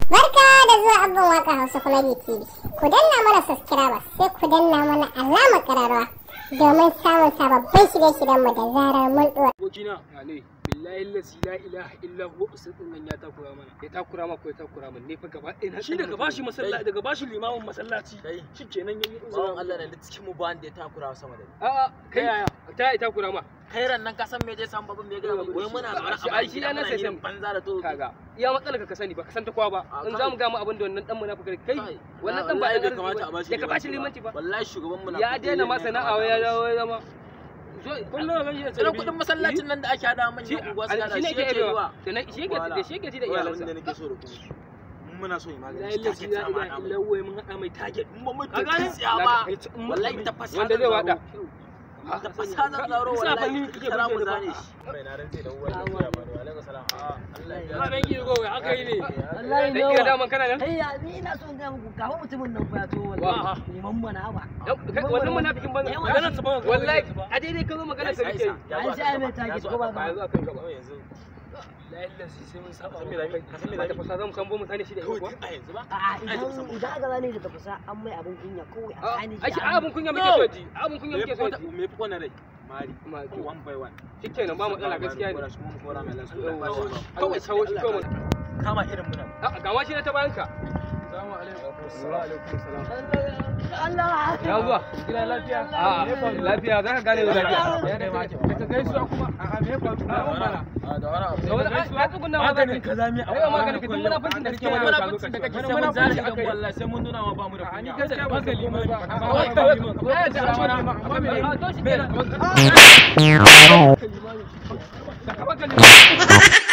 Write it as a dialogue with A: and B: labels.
A: Barka da zuwa Abban Waka Hausa Comedy TV. Ku danna mana subscribe sai ku danna mana alamar kararrawa domin samun sababbin shirye-shiryenmu da zarar mun dora.
B: Abokina ne, billahi lazi la ilaha illa huwa, ustadin nan ya takura mana. Ya takura ma ko ya takura min ne fa gaba ɗaya na. Shi daga bashi masallaci, daga bashi limamin masallaci. Shikenan yayi.
C: Bawan Allah, na cikin mu ba wanda ya takura sama da ni.
B: A'a, kai yaya ta yi takura ma?
C: Kai ran nan ka san me zai samu babban me ga wai muna zaune a
B: Ai shi na sai san
C: banza da to.
B: Kaga iya matsalar ka sani ba ka san ta kowa ba. In za mu ga mu abin da wannan dan munafiki kai, wannan dan ba
C: bai kamata a bashi.
B: Ya ka bashi limanci ba.
C: Wallahi shugaban mu
B: ya daina ma sana'a, ya dawo ya zama kullum kan shi
C: da kudin masallacin nan da ake hada manyan unguwa su
B: shi ne ke yabewa shi yake da shi yake ci da iyalansa.
C: Abin da nake so da ku, muna so yi magani.
B: Shi target za mu haɗa mai wai mun haɗa mai target.
C: Mun ba mu tsiya ba wallahi, ta fasa
B: wanda zai wada.
C: Ta fasa zan zaro wallahi, kira mu zane shi
D: mai na rantse da uwar da ba. Wa alaikum salam. Allah ya
B: ba dan go aka yi ne.
E: Wallahi
B: dan kira daman kana nan.
E: Kai ya ni ina so in ga muku kafin mutumin nan fa ya to wallahi liman mana ba.
B: Wannan munafikin banza maganar sa ba wallahi a daidai ka zo maganar sa muke yi.
E: An sai ai mai target ko ba?
B: Ba yanzu akan gaba
D: yanzu.
B: Lalle sai mun saba ka san me da tafasa zamu san bo mu sani shi da
C: ko a yanzu ba.
E: A'a, idan aka zane da tafasa an mai abun kunya kawai a sani
B: shi. Ai abun kunya muke so ji, abun kunya muke so ji.
D: Me fi kona rai mari one by one.
B: Shikenan, ba matsala, gaskiya ne.
D: Kuma kora mai lasu
B: kawai kawo shi kawai.
C: Kama irin muna.
B: A ga ma shi na ta bayan ka.
D: Assalamu alaikum. Alaikum salam.
E: Allah
B: ya zuwa
D: gida lafiya?
B: A lafiya, za ka gane lafiya.
D: Ka gaisuwa kuma a me faru? A da wani abu.
B: Ai tsugunna ma
D: maganin kaza me?
B: Ai maganin ka duk munafincin da kake mana.
C: Munafincin da kake sai mun zare idan wallahi sai mun nuna ma ba mu da kunya.
D: Ni gaskiya ba ka limani ba.
B: Ai da to shi kenan. Ka baka limani.